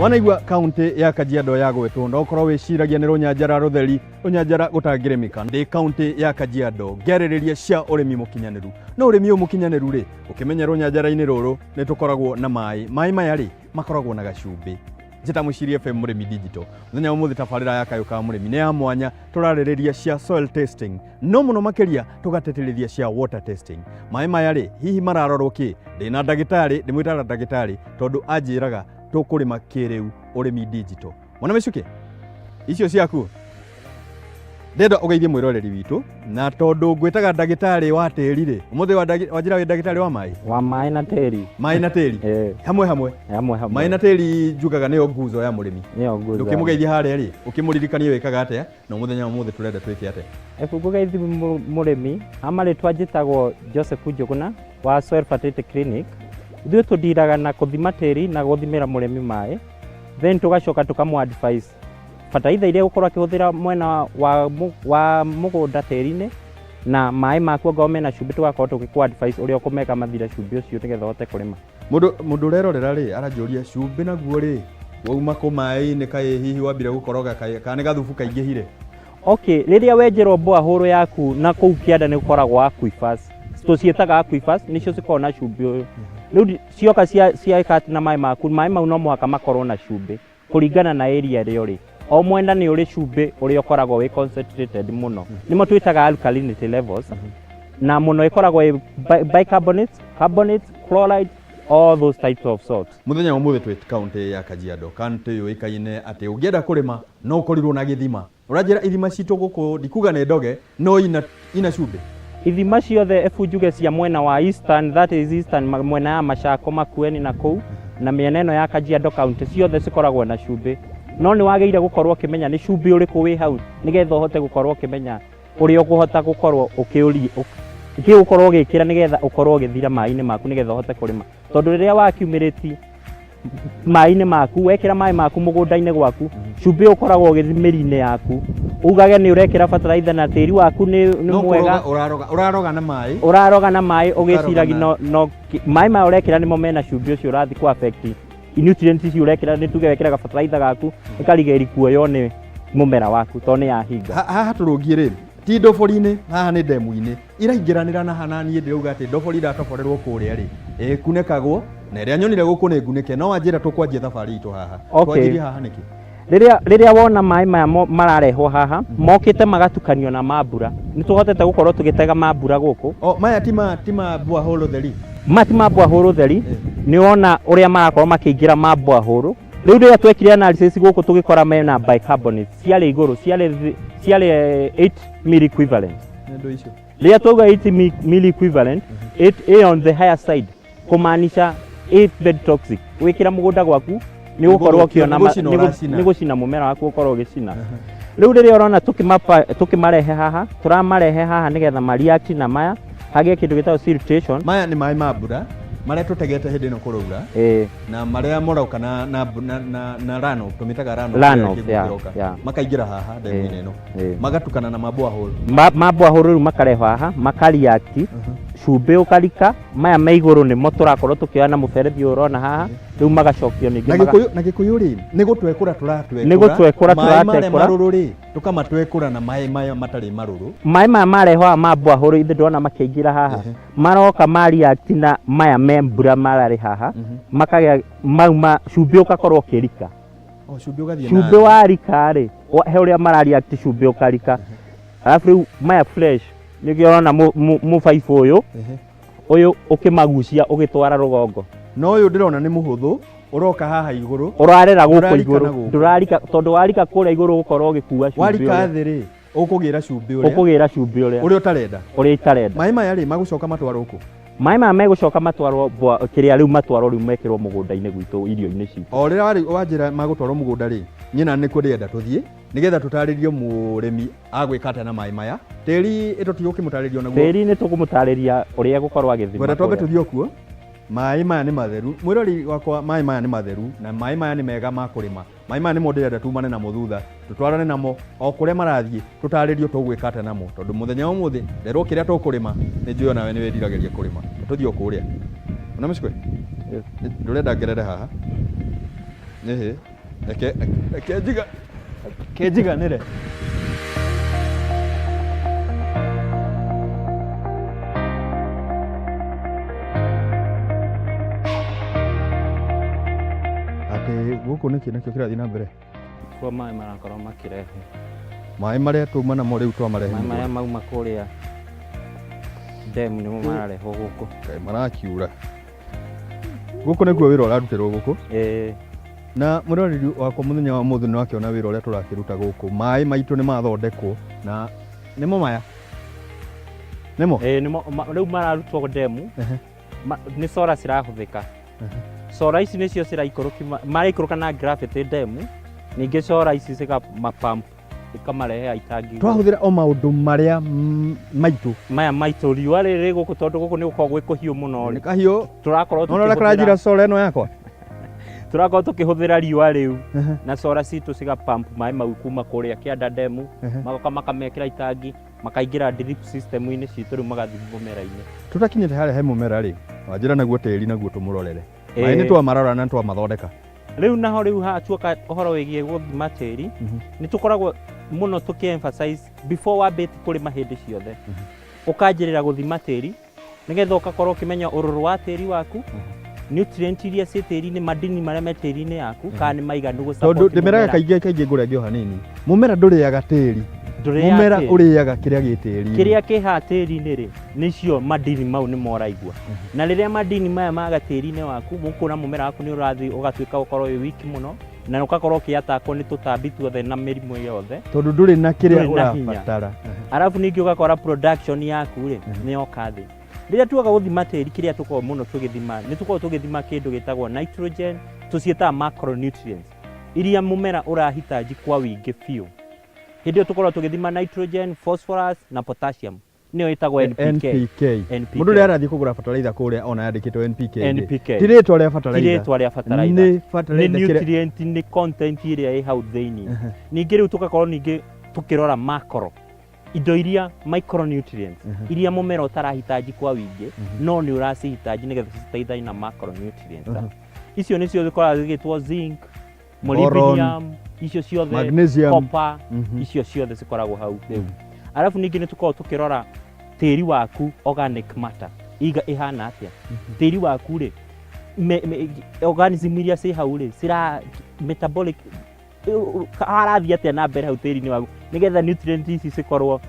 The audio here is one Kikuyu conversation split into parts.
Wanaigua kaunti ya Kajiado ya gwetwo no ũkorwo wĩciragia nĩ rũnyanjara rũtheri, rũnyanjara gũtangĩrĩmĩka. Ndĩ kaunti ya Kajiado ngĩarĩrĩria cia ũrĩmi mũkinyanĩru. No ũrĩmi ũyũ mũkinyanĩru rĩ, ũkĩmenya rũnyanjara-inĩ rũrũ nĩ tũkoragwo na maĩ. Maĩ maya rĩ, makoragwo na gacumbĩ. Njĩta Mũciri FM Mũrĩmi Digital. Mũthenya wa ũmũthĩ tabarĩra ya Kayũ ka Mũrĩmi nĩ ya mwanya, tũrarĩrĩria cia soil testing, no mũno makĩria tũgatĩtĩrithia cia water testing. Maĩ maya rĩ, hihi mararorwo kĩ? Ndĩna ndagĩtarĩ, ndĩmwĩtaga ndagĩtarĩ tondũ anjĩraga tũkũrĩma kĩrĩu, ũrĩmi digital. Mwana mĩcuke, icio ciaku ndenda ũgeithie mwĩroreri witũ, na tondũ ngwĩtaga ndagĩtarĩ wa tĩri rĩ, ũmũthĩ wanjĩra wĩ ndagĩtarĩ wa maĩ? Wa maĩ na tĩri. Maĩ na tĩri. Hamwe hamwe. Hamwe hamwe. Maĩ na tĩri njugaga nĩyo nguzo ya mũrĩmi. Nĩyo nguzo. Ndũkĩmũgeithia harĩa rĩ, ũkĩmũririkanie wĩkaga atĩa, na mũthenya wa ũmũthĩ tũrenda twĩke atĩa? Ngũgeithia mũrĩmi, ha marĩtwa njĩtagwo Joseph Njũgũna wa Soil Fertility Clinic. Ithuĩ tũndiraga na gũthima tĩri na gũthimĩra mũrĩmi maĩ, then tũgacoka tũkamũ advise bataraitha iria egũkorwo akĩhũthĩra mwena wa mũgũnda tĩri-inĩ, na maĩ maku angorwo mena cumbĩ tũgakorwo tũgĩkũ advise ũrĩa ũkũmeka mathire cumbĩ ũcio nĩgetha ũhote kũrĩma. Mũndũ ũrerorera rĩ, aranjũria cumbĩ naguo rĩ, wauma kũ maĩ-inĩ kaĩ hihi wambire gũkoroga kaĩ, kana nĩ gathubu kaingĩhire? Okay, rĩrĩa wenjerwo borehole yaku na kũu kĩanda nĩ gũkoragwo aquifers, tũciĩtaga aquifers, nĩcio cikoragwo na cumbĩ ũyũ. Rĩu cioka ciaika na maĩ maku, maĩ mau no mũhaka makorwo na cumbĩ kũringana na area ĩrĩa ũrĩ. O mwena nĩ ũrĩ cumbĩ ũrĩa ũkoragwo wĩ concentrated mũno, nĩmo twĩtaga alkalinity levels, na mũno ĩkoragwo ĩ bicarbonates, carbonates, chloride, all those types of salts. Mũthenya wa ũmũthĩ twĩ kaunti ya Kajiado, kaunti yũĩkaine atĩ ũngĩenda kũrĩma no ũkorirwo na gĩthima. Ũranjĩra ithima citũ gũkũ, ndikuga nĩ ndoge, no ina cumbĩ? Ithima ciothe ebunjuge cia mwena wa eastern, that is eastern, mwena ya Machako, Makueni na kũu, na mĩena ĩno ya Kajiado county ciothe cikoragwo na cumbĩ. No nĩ wagĩrĩire gũkorwo ũkĩmenya nĩ cumbĩ ũrĩkũ wĩ hau, nĩgetha ũhote gũkorwo ũkĩmenya ũrĩa ũkũhota gũkorwo ũkĩũkorwo ũgĩkĩra nĩgetha ũkorwo ũgĩthira maĩ-inĩ maku nĩgetha ũhote kũrĩma. Tondũ rĩrĩa wakiumĩrĩti maĩ-inĩ maku, wekĩra maĩ maku mũgũnda-inĩ gwaku, cumbĩ ũkoragwo ũgĩthiĩ mĩri-inĩ yaku. Ugage nĩ ũrekĩra bataraitha na tĩri waku nĩ No mwega. kũroga ũraroga na maĩ. Ũraroga na maĩ ũgĩciragia na no maĩ maya ũrekĩra nĩmo mena cumbĩ ũcio ũrathiĩ kũ affect nutrients icio ũrekĩra. Nĩ tuge wekĩraga bataraitha gaku ĩkarigĩrĩria kuoywo nĩ mũmera waku tondũ nĩ yahinga. Haha tũrũngiĩ rĩ, ti ndobori-inĩ, haha nĩ ndemu-inĩ. Iraingĩranĩra na hana niĩ ndĩrauga atĩ ndobori iratoborerwo kũrĩa rĩ, ĩkunĩkagwo, na ĩrĩa nyonire gũkũ nĩ ngunĩke. No wanjĩra tũkwanjia thabarĩ itũ haha. Twanjirie haha nĩkĩ? Rĩrĩa wona maĩ maya mararehwo haha, mokĩte magatukanio na mambura. Nĩ tũhotete gũkorwo tũgĩtega mambura gũkũ. O, maya ti ma borehole theri? Maya ti ma borehole theri. Nĩ wona ũrĩa marakorwo makĩingĩra ma borehole. Rĩu rĩrĩa twekire analysis gũkũ tũgĩkora mena bicarbonate ciarĩ igũrũ, ciarĩ 8 milli equivalent. Nĩ ndũ icio. Rĩrĩa twauga 8 milli equivalent, 8 ĩ on the higher side, kũmaanisha 8 very toxic. Wĩkĩra mũgũnda gwaku nĩ ũgũkorwo ũkĩona Nĩ gũcina ũracina. nĩ gũcina mũmera waku ũkorwo ũgĩcina. Rĩu rĩrĩa ũrona tũkĩmarehe haha, tũramarehe haha nĩgetha ma react na maya, hagĩe kĩndũ gĩtagwo siltation. Maya nĩ maĩ ma mbura marĩa tũtegete hĩndĩ ĩno kũraura. Na marĩa maroka na runoff, tũmĩtaga runoff, Runoff, kĩrĩa kĩroka. Makaingĩra haha ndemu-inĩ ĩno. Magatukana na ma borehole. Ma borehole rĩu makarehwo haha, makareact, cumbĩ ũkarika, maya me igũrũ nĩmo tũrakorwo tũkĩoya na mũberethi ũyũ ũrona haha, rĩu magacokio ningĩ Na Gĩkũyũ rĩ, nĩ gũtwekũra tũratwekũra. Nĩ gũtwekũra Maĩ marĩa tũratwekũra. marũrũ rĩ, tũkamatwekũra na maĩ maya matarĩ marũrũ. Maĩ maya marehwo haha ma borehole ithuĩ ndĩrona makĩingĩra haha. Maroka ma react na maya me mbura mararĩ haha, makagĩa mauma cumbĩ ũgakorwo ũkĩrika. O, cumbĩ ũgathiĩ na Cumbĩ thĩ. warika rĩ, he ũrĩa mara react cumbĩ ũkarika. Alafu rĩu maya fresh nĩkĩo ũrona mũbaibũ ũyũ, ũyũ ũkĩmagucia ũgĩtwara rũgongo. No ũyũ ndĩrona nĩ mũhũthũ, ũroka haha igũrũ. Ũrarera gũkũ Ndũrarika igũrũ. na gũkũ. Ndũrarika, tondũ warika kũrĩa igũrũ ũgũkorwo ũgĩkua cumbĩ Warika ũrĩa. thĩ rĩ, ũkũgĩra cumbĩ ũrĩa. Ũkũgĩra cumbĩ ũrĩa. Ũrĩa ũtarenda. Ũrĩa itarenda. Maĩ maya rĩ, magũcoka matwarwo kũ? Maĩ maya megũcoka matwarwo kĩrĩa rĩu matwarwo rĩu mekĩrwo mũgũnda-inĩ gwitũ irio-inĩ citũ. O rĩrĩa wanjĩra magũtwarwo mũgũnda rĩ, niĩ na nĩkuo ndĩrenda tũthiĩ, nĩgetha tũtarĩrie mũrĩmi agwĩka atĩa na maĩ maya. Tĩri ĩtũ tigũkĩmũtarĩria onaguo. Tĩri nĩ tũkũmũtarĩria ũrĩa egũkorwo agĩthima Ngwenda twambe kũrĩa. tũthiĩ o kuo. Maĩ maya nĩ matheru. Mwĩrori wakwa, maĩ maya nĩ matheru na maĩ maya nĩ mega ma kũrĩma. Maĩ maya nĩmo ndĩrenda tumane namo thutha, tũtwarane namo o kũrĩa marathiĩ, tũtarĩrio tũgwĩka atĩa namo, tondũ mũthenya wa ũmũthĩ nderwo kĩrĩa tũkũrĩma, nĩ njũĩ onawe nĩ wĩriragĩria kũrĩma. Tũthiĩ o kũrĩa. Ona mĩcukwe? Yes. Ndũrenda ngerere haha? Ĩhĩ. Reke reke njiga reke njiganĩre. Atĩ gũkũ nĩkĩ nakĩo kĩrathiĩ na mbere? Kuo maĩ marakorwo makĩrehwo. Maĩ marĩa twauma namo rĩu twamarehe Maĩ marĩa mũgũnda. mauma kũrĩa dam nĩmo mararehwo gũkũ. Kaĩ marakiura. Gũkũ nĩkuo wĩra ũrarutĩrwo gũkũ. Ĩĩ. Na mwĩroreri wakwa mũthenya wa ũmũthĩ nĩ wakĩona wĩra ũrĩa tũrakĩruta gũkũ. Maĩ maitũ nĩ mathondekwo na nĩmo maya. Nĩmo? Ĩĩ nĩmo rĩu mararutwo demu. Nĩ solar cirahũthĩka. Solar ici nĩcio ciraikũrũki maraikũrũka na gravity demu. Ningĩ solar ici cikamapump ikamarehe itangi. Twahũthĩra o maũndũ marĩa maitũ. Maya maitũ riũa rĩrĩ gũkũ tondũ gũkũ nĩ gũkoragwo gwĩ kũhiũ mũno Nĩ rĩ. kahiũ. Tũrakorwo Nona ũrĩa karanjira solar ĩno yakwa. Tũrakorwo tũkĩhũthĩra riũa rĩu na solar citũ ciga pump maĩ mau kuma kũrĩa kĩanda demu, magoka makamekĩra itangi, makaingĩra drip system-inĩ citũ rĩu magathiĩ mũmera-inĩ. Tũtakinyĩte harĩa he mũmera rĩ, wanjĩra naguo tĩri naguo tũmũrorere. Maĩ nĩ twamarora na twamathondeka. Rĩu naho rĩu haha tuoka ũhoro wĩgiĩ gũthima tĩri, nĩ tũkoragwo mũno tũkĩ emphasize before wambĩtie kũrĩma hĩndĩ ciothe. Ũkanjĩrĩra gũthima tĩri nĩgetha ũgakorwo ũkĩmenya ũrũrũ wa tĩri waku, nutrient iria ciĩ tĩri-inĩ, madini marĩa me tĩri-inĩ yaku, kana nĩ maiganu gũ Tondũ support ndĩmeraga mũmera. kaingĩ kaingĩ ngũrĩa ngĩ o hanini. Mũmera ndũrĩaga tĩri. Ndũrĩaga Mũmera tĩri. ũrĩaga kĩrĩa gĩ tĩri-inĩ. Kĩrĩa kĩ haha tĩri-inĩ rĩ, nĩcio madini mau nĩmo ũraigua. Na rĩrĩa madini maya maga tĩri-inĩ waku, mũkuona mũmera waku nĩ ũrathiĩ ũgatuĩka ũkorwo wĩ wiki mũno, na ũgakorwo ũkĩatakwo nĩ tũtambi tuothe na mĩrimũ yothe. Tondũ ndũrĩ na kĩrĩa Ndũrĩ na hinya. ũrabatara. Arabu ningĩ ũgakora production yaku rĩ, nĩ yoka thĩ. Rĩrĩa tuoka gũthima tĩri, kĩrĩa tũkoragwo mũno tũgĩthima, nĩ tũkoragwo tũgĩthima kĩndũ gĩtagwo nitrogen, tũciĩtaga macronutrients, iria mũmera ũrahitaji kwa wĩingĩ biũ. Hĩndĩ ĩyo tũkoragwo tũgĩthima nitrogen, phosphorus na potassium. Nĩyo ĩtagwo NPK. NPK. NPK. Mũndũ ũrĩa arathiĩ kũgũra fertilizer kũrĩa ona yandĩkĩtwo NPK rĩ, NPK. ti rĩtwa rĩa fertilizer. Ti rĩtwa rĩa fertilizer. Nĩ Nĩ fertilizer kĩrĩa nutrient, nĩ content ĩrĩa ĩ hau thĩinĩ. Ningĩ rĩu tũgakorwo ningĩ tũkĩrora macro, indo iria micronutrients, iria mũmera ũtarahitaji kwa wĩingĩ, no nĩ ũracihitaji nĩgetha citeithanie na macronutrients. Icio nĩcio zikoragwo zigĩtwo zinc, molybdenum, icio ciothe, Magnesium. copper, icio ciothe cikoragwo hau rĩu. Arabu ningĩ nĩ tũkoragwo tũkĩrora tĩri waku organic matter iga ĩhana atĩa. Tĩri waku rĩ, organism iria ciĩ hau rĩ, cira metabolic harathiĩ atĩa na mbere hau tĩri-inĩ waku nĩgetha nutrient ici cikorwo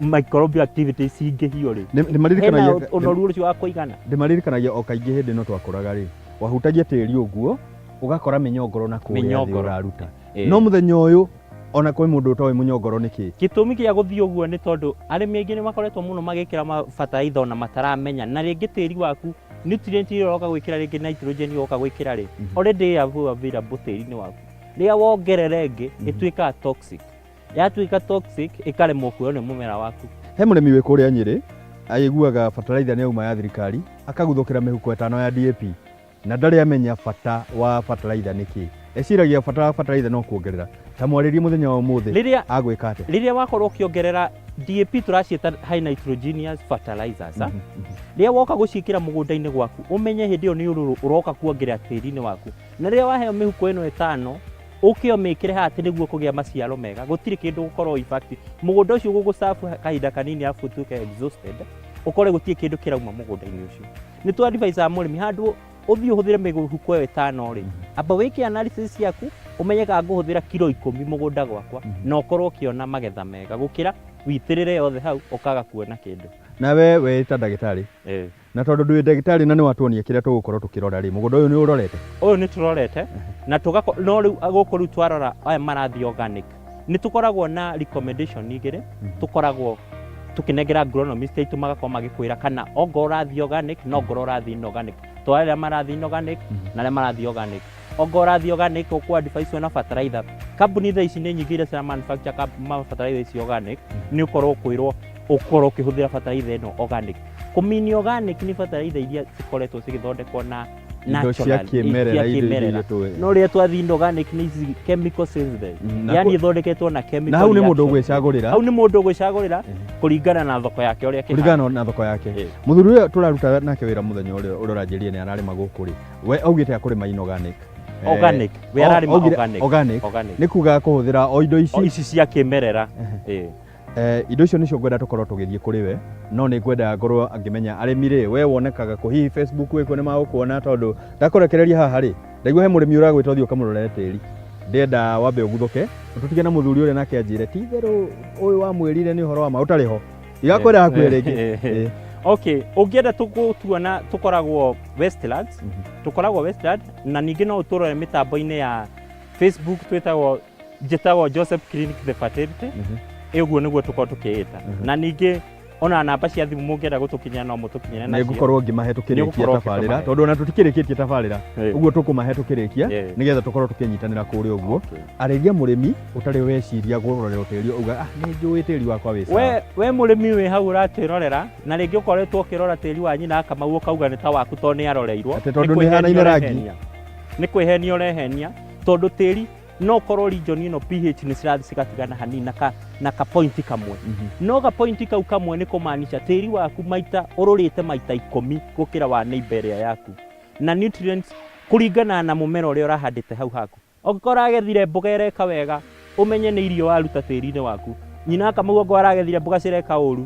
microbial activities cingĩhio rĩ, Nĩ- hena nĩmaririkanagia ũnoru ũcio wa kũigana. Ndĩmaririkanagia o kaingĩ hĩndĩ ĩno twakũraga rĩ, wahutagia tĩri ũguo ũgakora mĩnyongoro na kũrĩa thĩ Mĩnyongoro. ũraruta. No mũthenya ũyũ ona kwĩ mũndũ ũtoĩ mũnyongoro nĩ kĩ. Gĩtũmi kĩa gũthiĩ ũguo nĩ tondũ arĩmi aingĩ nĩ makoretwo mũno magĩkĩra mabataraitha ona mataramenya, na rĩngĩ tĩri waku nutrient ĩrĩa ũroka gwĩkĩra rĩngĩ nitrogen ũroka gwĩkĩra rĩ, already ĩ available tĩri-inĩ waku. Rĩrĩa wongerera ĩngĩ ĩtuĩkaga toxic. Yatuĩka toxic ĩkaremwo kuoywo nĩ mũmera waku. He mũrĩmi wĩ kũrĩa Nyĩrĩ aiguaga fertilizer nĩ yauma ya thirikari akaguthũkĩra mĩhuko ĩtano ya DAP na ndarĩ amenya bata wa fertilizer nĩ kĩ. Eciragia bata wa fertilizer no kuongerera. Ta mwarĩrie mũthenya wa ũmũthĩ agwĩka atĩa? Rĩrĩa wakorwo ũkĩongerera DAP tũraciĩta high nitrogenous fertilizers, Rĩrĩa woka gũciĩkĩra mũgũnda-inĩ gwaku ũmenye hĩndĩ ĩyo nĩ ũrũrũ ũroka kuongerera tĩri-inĩ waku. Na rĩrĩa waheo mĩhuko ĩno ĩtano ũke ũmĩkĩre haha atĩ nĩguo kũgĩa maciaro mega, gũtirĩ kĩndũ gũkorwo in fact mũgũnda ũcio gũgũcabu kahinda kanini arabu ũtuĩke exhausted, ũkore gũtirĩ kĩndũ kĩrauma mũgũnda-inĩ ũcio. Nĩ tũ advise mũrĩmi handũ ũthiĩ ũhũthĩre mĩhuko ĩyo ĩtano rĩ, amba wĩke analysis ciaku ũmenye kana ngũhũthĩra kiro 10 mũgũnda gwakwa na ũkorwo ũkĩona magetha mega gũkĩra witĩrĩre yothe hau ũkaga kuona kĩndũ. Nawe we ta ndagĩtarĩ, na tondũ ndwĩ ndagĩtarĩ na nĩ watuonia kĩrĩa tũgũkorwo tũkĩrora rĩ, mũgũnda ũyũ nĩ ũrorete? Ũyũ nĩ tũrorete na tũgako, no rĩu gũkũ rĩu twarora aya marathiĩ organic, nĩ tũkoragwo na recommendation igĩrĩ, tũkoragwo tũkĩnengera agronomist aitũ magakorwo magĩkwĩra kana ongorwo ũrathiĩ organic na ongorwo ũrathiĩ inorganic. Twara arĩa marathiĩ inorganic na arĩa marathiĩ organic. Ongorwo ũrathiĩ organic ũkũ advise na fertilizer. Kambuni thaa ici nĩ nyingĩ iria cira manufacture fertilizer ici organic, nĩ ũkorwo ũkwĩrwo ũkorwo ũkĩhũthĩra fertilizer ĩno organic. Kũmini organic nĩ fertilizer iria cikoretwo cigĩthondekwo na Indo cia natural, kĩmerera, cia indo iria kĩmerera. tũĩ. No rĩrĩa twathiĩ inorganic nĩ ici chemical synthesis. Na Yani ithondeketwo na chemical Na hau nĩ mũndũ reaction. ũgwĩcagũrĩra. Hau nĩ mũndũ ũgwĩcagũrĩra kũringana na thoko yake ũrĩa kĩhana. Kũringana na thoko yake. Mũthuri ũrĩa tũraruta nake wĩra mũthenya ũrĩa ũranjĩrire nĩ ararĩma gũkũ rĩ, we augĩte akũrĩma inorganic. Organic, we ararĩma augire organic. Organic. Organic. Nĩ kuga kũhũthĩra o indo O ici. ici cia kĩmerera. Indo icio nĩcio ngwenda tũkorwo tũgĩthiĩ kũrĩ we, no nĩ ngwenda ngorwo ngĩmenya arĩmi rĩ, we wonekaga kũ? Hihi Facebook wĩkuo nĩ magũkuona? Tondũ ndakũrekereria haha rĩ, ndaigua he mũrĩmi ũragwĩta ũthiĩ ũkamũrorere tĩri. Ndĩrenda wambe ũguthũke tũtige na mũthuri ũrĩa, nake anjĩre ti itherũ ũyũ wamwĩrire nĩ ũhoro wa ma ũtarĩ ho. Igakwĩra hakuhĩ rĩngĩ. Okay, ũngĩenda tũgũtuona, tũkoragwo Westlands. Tũkoragwo Westlands, na ningĩ no ũtũrore mĩtambo-inĩ ya Facebook, twĩtagwo, njĩtagwo Joseph Clinic the Fertility. Ũguo nĩguo tũkorwo tũkĩĩta. Na ningĩ ona namba cia thimũ, mũngĩenda gũtũkinyĩra no mũtũkinyĩre Nĩ nacio. ngũkorwo ngĩmahe tũkĩrĩkia Nĩũgũkorwo tabarĩra, ũkĩtũmahe. tondũ ona tũtikĩrĩkĩtie tabarĩra. Ũguo tũkũmahe tũkĩrĩkia, nĩgetha tũkorwo tũkĩnyitanĩra kũrĩa ũguo. Arĩria mũrĩmi ũtarĩ weciria kũrorerwo tĩri, uga, "Ah, nĩ njũĩ tĩri wakwa wĩ sawa." We mũrĩmi wĩ hau ũratwĩrorera, na rĩngĩ ũkoretwo ũkĩrora tĩri wa nyina Akamau ũkauga nĩ ta waku tondũ nĩ aroreirwo. Atĩ tondũ Nĩ kwĩhenia nĩ hanaine rangi. ũrehenia. Nĩ kwĩhenia ũrehenia, tondũ tĩri no ũkorwo region ĩno pH nĩ cirathiĩ cigatigana hanini na ka point kamwe. No ga point kau kamwe nĩ kũmaanisha tĩri waku maita ũrũrĩte maita 10 gũkĩra wa neighbor ĩrĩa yaku, na nutrients kũringana na mũmera ũrĩa ũrahandĩte hau haku. Ũngĩkorwo ũragethire mboga ĩreka wega, ũmenye nĩ irio waruta tĩri-inĩ waku. Nyina Akamau ongorwo aragethire mboga cireka ũru,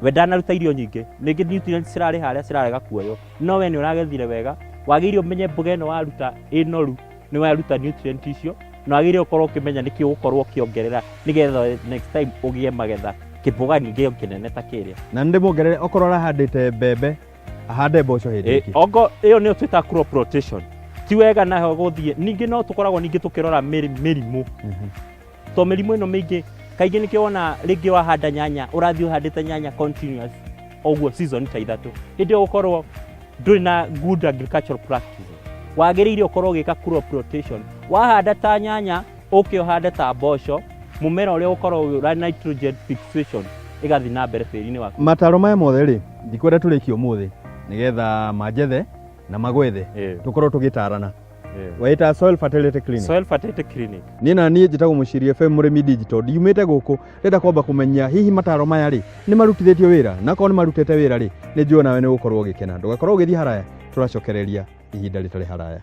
we ndanaruta irio nyingĩ, rĩngĩ nutrients cirarĩ harĩa cirarega kuoywo, no we nĩ ũragethire wega. Wagĩrĩire ũmenye mboga ĩno waruta ĩ noru, nĩ waruta nutrient icio, na wagĩrĩire ũkorwo ũkĩmenya nĩkĩ ũgũkorwo ũkĩongerera nĩgetha next time ũgĩe magetha kĩmboga ningĩ kĩnene ta kĩrĩa. Na nĩ ndĩmuongerere, okorwo arahandĩte mbembe, ahande mboco hĩndĩ ĩngĩ. Ongo ĩyo nĩyo twĩtaga crop rotation. Ti wega naho gũthiĩ. Ningĩ no tũkoragwo ningĩ tũkĩrora mĩrimũ, to mĩrimũ ĩno mĩingĩ kaingĩ nĩkĩo wona rĩngĩ wahanda nyanya, ũrathiĩ ũhandĩte nyanya continuous ũguo season ta 3, hĩndĩ ĩyo gũkorwo ndũrĩ na good agricultural practice. Wagĩrĩire ũkorwo ũgĩka crop rotation. Wahanda ta nyanya, ũke ũhande ta mboco, mũmera ũrĩa ũkorwo ũra nitrogen fixation ĩgathiĩ na mbere tĩri-inĩ waku. Mataro maya mothe rĩ, ndikwenda tũrĩkie ũmũthĩ, nĩgetha manjethe na magwethe, tũkorwo tũgĩtarana. Waita Soil Fertility Clinic. Soil Fertility Clinic. Niĩ na niĩ njĩtagwo Mũciri FM Mũrĩmi Digital. Ndiumĩte gũkũ, ndĩrenda kwamba kũmenya hihi mataro maya rĩ, nĩ marutithĩtio wĩra, na akorwo nĩ marutĩte wĩra rĩ, nĩ njũĩ nawe nĩ ũgũkorwo ũgĩkena. Ndũgakorwo ũgĩthiĩ haraya, tũracokereria ihinda rĩtarĩ haraya.